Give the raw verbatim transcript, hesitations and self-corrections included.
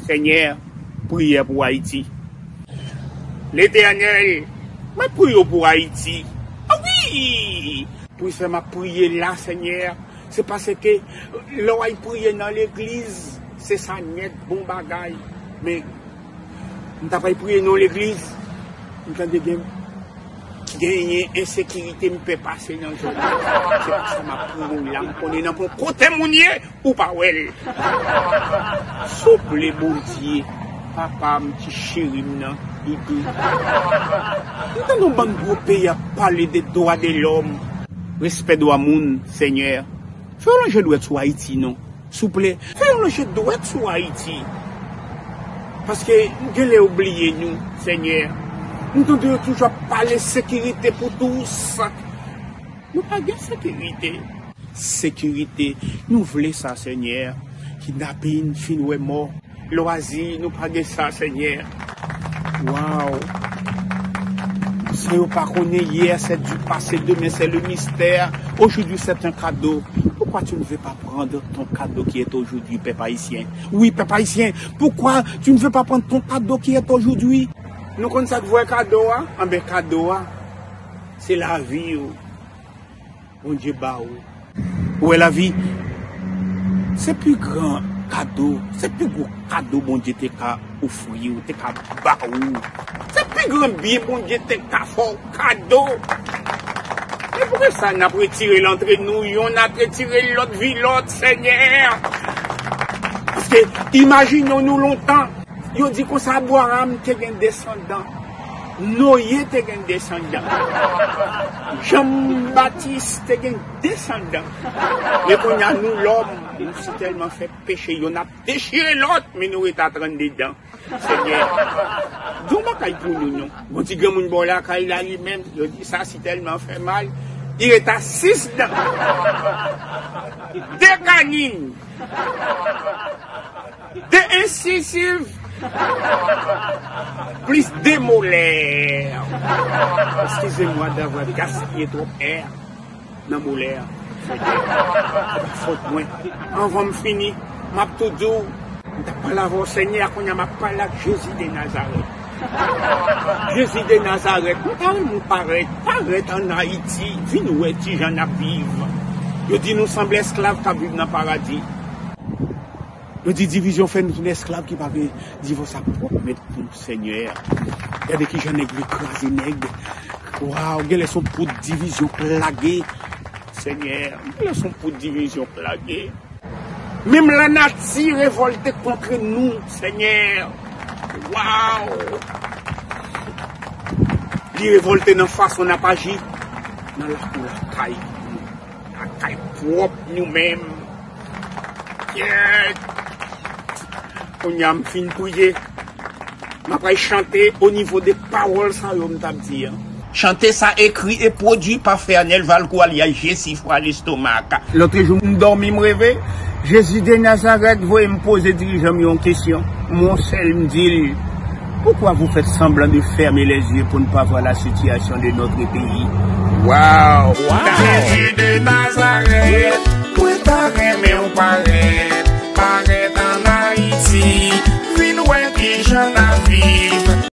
Senyè, priyè pou Ayiti. Letènèl, mwen priye w pou Ayiti. A wi! Pou sa m ap priye la, Senyè, se paske lè w al priye nan legliz, se sa nèt bon bagay. Men, m t ap al priye nan legliz, m tande gen, genyen ensekirite, m pè pase nan zòn nan. Se pou sa m ap priye w la, m konnen nan pwen kote moun ye, ou pa wè l. Souple, Bondye, papa m, ti cheri m nan, doudou. M tande yon bann gwo peyi ap pale de dwa de lòm, respè dwa moun, Senyè. Fè yon lonje dwèt sou Ayiti, non. Souple, fè yon lonje dwèt sou Ayiti. Paske genlè yo bliye nou, Senyè. M tande yo toujou ap pale sekirite pou tous. Nou pa gen sekirite. Sekirite, nou vle sa, Senyè. Kidnapin, fin wè mò. Lwazi, nou pa gen sa, Senyè. Waw. Sa yo pa konnen, hier c'est du passé, demain c'est le mystère, aujourd'hui c'est un cadeau. Pourquoi tu ne veux pas prendre ton cadeau qui est aujourd'hui, peuple haïtien? Oui, peuple haïtien, pourquoi tu ne veux pas prendre ton cadeau qui est aujourd'hui? Nou konn sa k vre kado a? Anben, kado a, se lavi w. Bondye ba ou. Ou wè lavi, se pi gran kado, se pi gwo kado Bondye te ka ofri w, te ka ba ou. Se pi gran byen Bondye te ka fè w kado. E poukisa n ap retire l antre nou, yonn ap retire lòt, vi lòt, Senyè? Paske imajine w nou lontan, yo di konsa, Abraram te gen desandan, Noye te gen desandan, Jan Batis te gen desandan. Men kounye a, nou lòm, nou si tèlman fè peche, yonn ap dechire lòt, men nou ret a trannde dan. Senyè, di yon bagay pou nou, non. Gon ti granmoun bò lakay la, li menm, yo di sa si tèlman fè mal, li ret a sis dan. De kanin. De ensisiv. Plis de molè. Excusez-moi d'avoir gaspillé trop air nan molè a. Senyè, se pa fòt mwen. Anvan m fini, m ap tou di w, m t ap pale avè w, Senyè, kounye a m ap pale ak Jezi de Nazarèt. Jezi de Nazarèt, m ta renmen w parèt, parèt ann Ayiti, vin wè kijan n ap viv. Yo di nou sanble esklav k ap viv nan paradi. Yo di divizyon fè nou tounen esklav ki pa vle divòs ak pwòp mèt nou, Senyè. Gade kijan nèg vle kraze nèg. Waw, genlè se yon poud divizyon k lage. Senyè, genlè se yon poud divizyon k lage. Menm lanati revòlte kont nou, Senyè. Waw! Li revòlte nan fason n ap aji nan lakou lakay nou, lakay pwòp nou menm. Kyèt! Kounye a m fin priye. M ap al chante o nivo de pawòl sa yo m t ap di an. Chante sa ekri e pwodui pa Fernel Valcourt alyas Jesifwa Lestomak. Lòtrejou, m dòmi, m reve. Jezi de Nazarèt voye m poze dirijan m yon kesyon. M yon sèl, m di l, pourquoi vous faites semblant de fermer les yeux pour ne pas voir la situation de notre pays? Waw! Jezi de Nazarèt, mwen ta renmen w parèt, parèt ann Ayiti, vin wè kijan n ap viv.